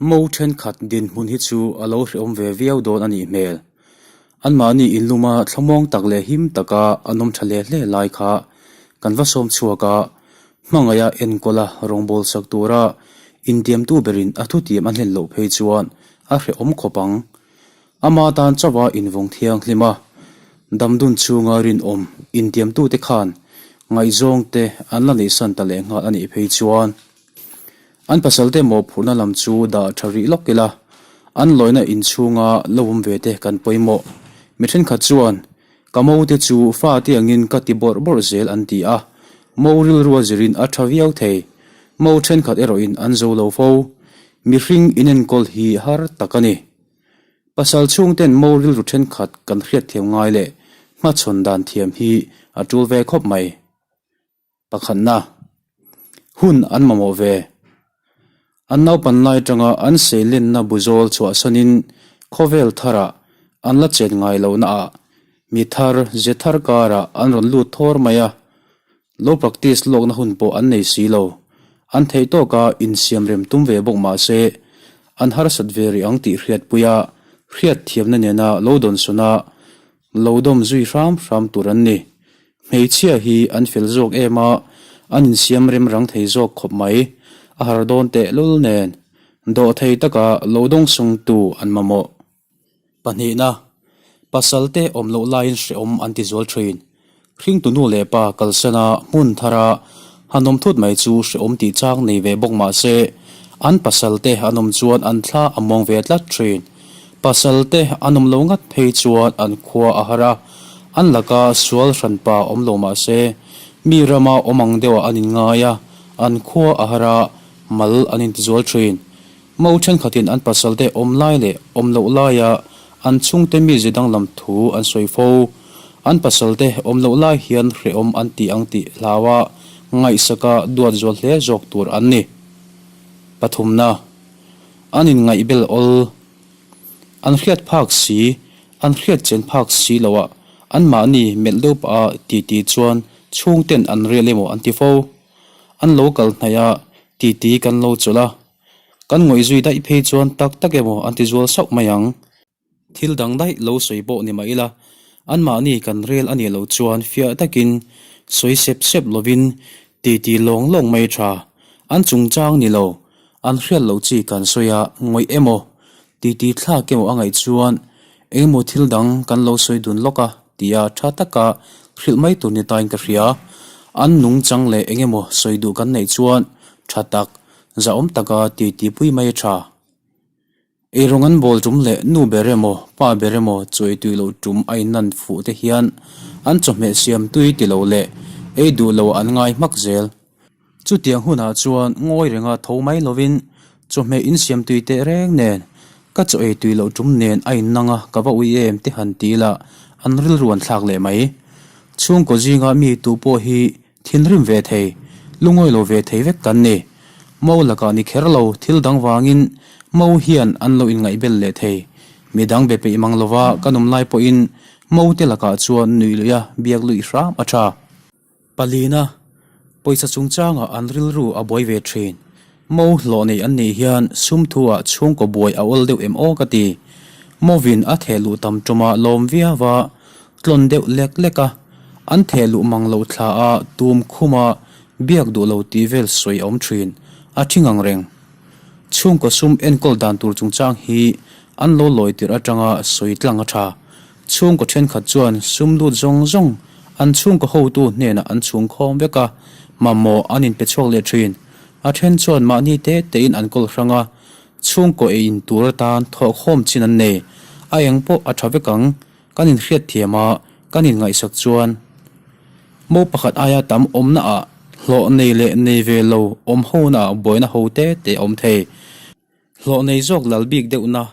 Mo thenkhat dinhmun hi chu a lo hrehawm ve viau dawn a nih hmel. Anmahni inluma thlamuang tak leh him taka an awm tha hle hle lai kha kan va sawm chhuak a, hmangaih a enkawl a rawngbâwl sak tura intiamtu berin a thutiam a hlen loh phei chuan a hrehawm khawp ang. Ama tan chauha invawng thianghlim a, damdun chhunga rinawm intiamtute khan ngaihzawngte an la neihsan ta leh nghal a nih phei chuan an pasalte mawhphurhna lam chu dah tha rih lawk ila, an lawina inchhunga lo awm ve te kan pawimawh. Mi thenkhat chuan, Ka mo te chu fa te angin ka ti bawrh bawrh zel an ti a, mo rilrua zirin a tha viau thei. Mo thenkhat erawhin an zo lo fo. Mihring inenkawl hi har tak a ni. Pasal chhungten mo rilru thenkhat kan hriatthiam ngai leh hmachhawn dan thiam hi a tul ve khawp mai. Pakhatna, hun an mamawh ve. An naupan lai atanga an seilenna buzawl chhuahsanin khawvel tharah an la chet ngai lohnaah mi thar, ze thar karah an rawn lut thawr mai a. Lo practice lawkna hun pawh an nei si lo. An theih tawka insiam rem tum ve bawk mah se, an harsat ve rih ang tih hriatpuia hriatthiamna nena lo dawnsawn a, lo dawm zui hram hram tur an ni. Hmeichhia hi an fel zawk em a, an insiam rem rang thei zawk khawp mai. A har dawn tehlul nen, dawhthei taka lo dawngsawngtu an mamawh. Pahnihna, pasal te awm loh laiin hrehawm an ti zual thin. Hringtu nu leh pa kalsana hmun thara han awm thut mai chu hrehawm tih chang nei ve bawk mah se, an pasal te an awm chuan an thla a muang ve tlat thin. Pasal te an awm lo ngat phei chuan an khua a har a, an laka sual hranpa awm lo mah se, mi rama awm ang deuhah an inngai a, an khua a har a, mal an intizual thin. Mo thenkhatin an pasalte awm lai leh awm loh laia an chhungte mize danglam thu an sawi fo. An pasalte awm loh lai hian hrehawm an ti ang tih hlaua ngaihsaka duat zual hle zawk tur an ni. Pathumna, An inngaihbel awl. An hriat phak si, an hriat chen phak si loah anmahni melh deuh pah a titi chuan chhungten an rel emaw an ti fo. An lo kal hnaih a, titi kan lo chawlh a. Kan ngawih zui daih phei chuan tak tak emaw an ti zual sauh mai ang. Thil dang daih lo sawi pawh ni mah ila, anmahni kan rel a nih loh chuan fiah takin sawi sep sep lovin titi lawng lawng mai tha. An chungchang ni lo, an hriat loh chi kan sawi a, ngawih emaw, titi thlak emaw a ngaih chuan engemaw thil dang kan lo sawi dun lawk a tia tha taka hrilh mai tur ni tain ka hria. An nungchang leh engemaw sawi duh kan neih chuan tha tak Zahawm taka titi pui mai a tha. Eirawng an bawl tum leh nu ber emaw pa ber emaw chawi tui loh tum a inlan fuh te hian an chawhmeh siam tui ti lo leh ei duh lo an ngai hmak zel. Chutiang hunah chuan ngawi renga tho mai lovin chawhmeh insiam tui teh reng nen ka chaw ei tui loh tum nen a innang a ka va ui em te han ti ila an rilru an thlak leh mai. Chhungkaw zinga mi tu pawh hi Thinrim ve thei, lungawi lo ve thei vek kan ni. Mo lakah ni kher lo, thil dang vangin Mo hian an lo inngaihbel leh thei. Mi dang be peih mang lova kan awm lai pawhin Mo te lakah chuan nuih luih a, biak luih hram a tha. Palina, pawisa chungchangah an rilru a buai ve thin. Mo hlawh nei an nih hian sum thuah chhungkaw buai a awl deuh em aw ka ti. Movin a theh luh tam tawma lawm viau a, tlawn deuh lek lek a, an theh luh mang loh thla a tum khuma biak duh lo tih vel sawi a awm thin, a thi ngang reng. Chhungkaw sum enkawl dan tur chungchang hi an lo lawi tirh atanga sawi tlang a tha. Chhungkaw thenkhat chuan sum lut zawng zawng an chhungkaw hotu hnenah an chhungkhawm vek a, mamawh an inpe chhuak leh thin. A then chuan mahni te tein an kawl hrang a, chhungkaw ei in tur atan thawhkhawm chin an nei. A eng pawh a tha vek ang, kan inhriat thiam a, kan inngaihsak chuan mo pakhat aia tam awmna ah hlawh nei leh nei ve lo awm hona ah buaina ho te te a awm thei. Hlawh nei zawk lal bik deuhna,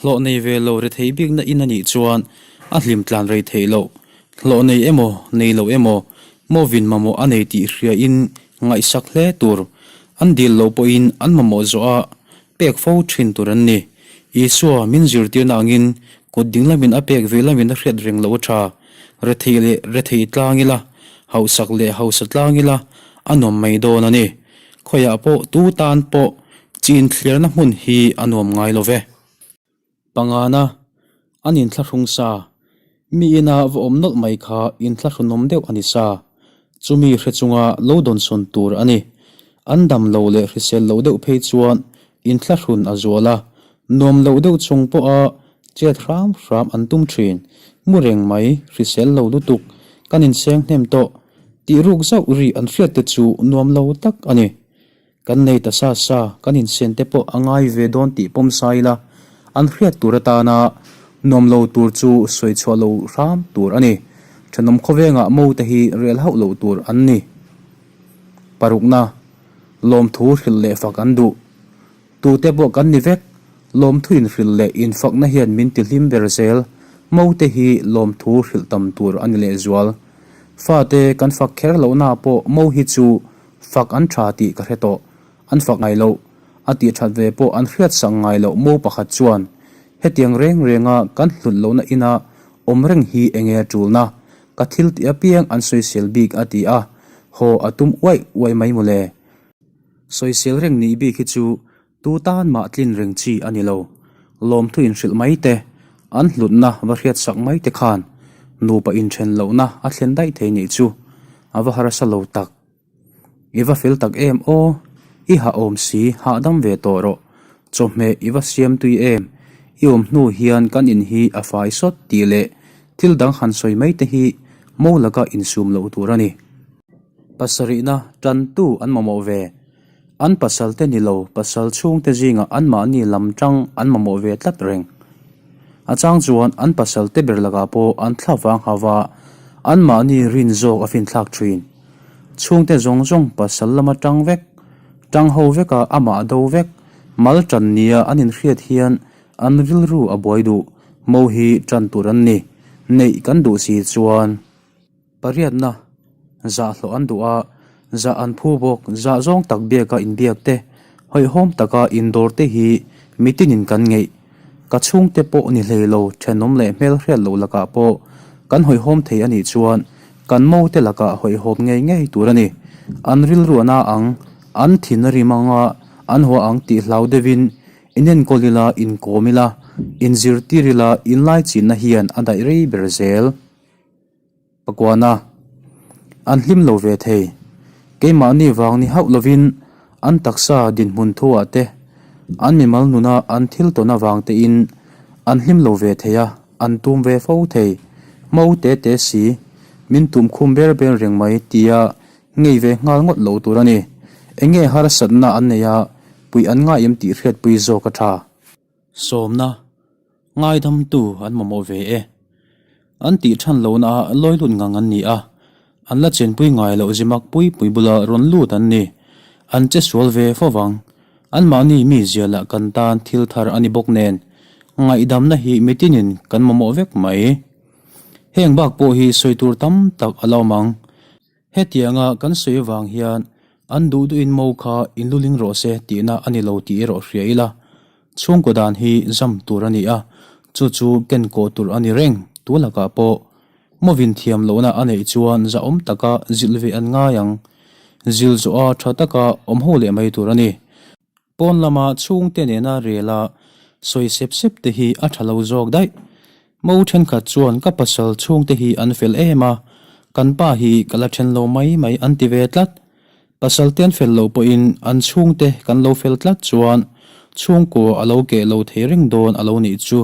hlawh nei ve lo rethei bikna in a nih chuan a hlim tlan rei theih loh. Hlawh nei emaw, nei lo emaw, mawvin mamawh a nei tih hria in ngaihsak hle tur. An dil loh pawhin an mamawh zawh a pek fo thin tur an ni. Isua min zirtirna angin kut ding lamin a pek ve lamin a hriat reng loh a tha. Rethei leh rethei tlang ila, hausak leh hausa tlang ila a nuam mai dawn a ni. Khawiah pawh tu tan pawh. Chi inthliarna hmun hi a nuam ngai lo ve. Pangana, an inthlahrung sa. Mi ina va awm nawlh mai kha inthlahrunawm deuh a ni sa. Chumi hre chunga lo dawnsawn tur a ni. An dam lo leh hrisel loh deuh phei chuan inthlahrun a zual a, nuam loh deuh chung pawha chet hram hram an tum thin. Mu reng mai, hrisel lo lutuk, kan inseng hnem tawh tih ruk zauh ri an hriat te chu nuam lo tak a ni. Kan nei ta sa sa, kan insen te pawh a ngai ve dawn tih pawm sa ila, an hriat tur atana nuam lo tur chu sawi chhuah lo hram tur a ni. Thenawm khawvengah mo te hi rel hauh loh tur an ni. Parukna, lawmthu hrilh leh fak an duh. Tute pawh kan ni vek, lawmthu inhrilh leh infakna hian min ti hlim ber zel, mo te hi lawmthu hrilh tam tur a ni lehzual. Fate kan fak kher lohna pawh mo hi chu Fak an tha tih ka hre tawh. An fak ngai loh. A tih that ve pawh an hriat sak ngai loh mo pakhat chuan hetiang reng renga kan hlut lohna ina awm reng hi enge a tulna? Ka thil tih apiang an sawisel bik a ti a, haw a tum uaih uaih mai mawle. Sawisel reng nih bik hi chu Tu tan mah tlin reng chi a ni lo. Lawmthu inhrilh mai te, an hlutna va hriatsak mai te khan nupa inthen lohna a thlen daih thei nih chu a va harsa lo tak. I va fel tak em aw, i hahawm si hahdam ve tawh rawh. Chawhmeh i va siam tui em, i awm hnu hian kan in hi a fai sawt tih leh thil dang han sawi mai te hi mo laka insum loh tur a ni. Pasarihna tantu an mamawh ve. An pasal te ni lo, pasal chhungte zingah anmahni lam tang an mamawh ve tlat reng. A chang chuan an pasal te ber lakah pawh an thla vang hau va, anmahni rin zawk a finthlak thin. Chhungte zawng zawng pasal lama tang vek, tang ho veka amah a do vek, mal tan nia an inhriat hian an rilru a buai duh, mo hi tan tur an ni, neih kan duh si chuan. Pariatna, zah hlawh an duh a, zah an phu bawk, zah zawng tak biaka inbiak te, hawihhawm taka indawr te hi mitinin kan ngeih. Ka chhungte pawh ni hlei lo, thenawm leh hmelhriat loh lakah pawh kan hawihhawm thei a nih chuan kan mote lakah hawihhawm ngei ngei tur a ni. An rilru a na ang, an thin a rim ang a, an hua ang tih hlau deuhin inenkawl ila, inkawm ila, inzirtir ila, inlaichinna hian a daih rei ber zel. Pakuana, An hlim lo ve thei. Keimahni vang ni hauh lovin an taksa dinhmun thuah te, an mimal nuna an thil tawn avang tein an hlim lo ve thei a, an tum ve fo thei. Mo te te si, min tum khum ber ber reng mai tia ngei ve nghal ngawt lo tur a ni. Enge harsatna an nei a, puih an ngai em tih hriatpui zawk a tha. Sawmna, Ngaidamtu an mamawh ve e. An tih than lohna ah lawi lut ngang an ni a, an la chenpui ngai loh zimak pui pui bula rawn lut an ni. An che sual ve fo vang. Anmahni mi zia lah kan tan thil thar a ni bawk nen, ngaihdamna hi mitinin kan mamawh vek mai. Heng bak pawh hi sawi tur tam tak a la awm ang. Hetianga kan sawi avang hian an duh duhin mo kha inluling rawh se tihna a ni lo tih erawh hria ila, chhungkaw dan hi zam tur a ni a, chu chu ken kawh tur a ni reng. Tu lakah pawh mawin thiam lohna a neih chuan zahawm taka zilh ve an ngai ang. Zil zawha tha taka awm ho leh mai tur a ni. Pawn lama chhungte nena rela sawi sep sep te hi a tha lo zawk daih. Mo thenkhat chuan ka pasal chhungte hi an fel em a, kan pa hi ka la then lo mai mai an ti ve tlat. Pasal te an fel loh pawhin an chhungte kan lo fel tlat chuan chhungkua a lo keh lo thei reng dawn a lo nih chu.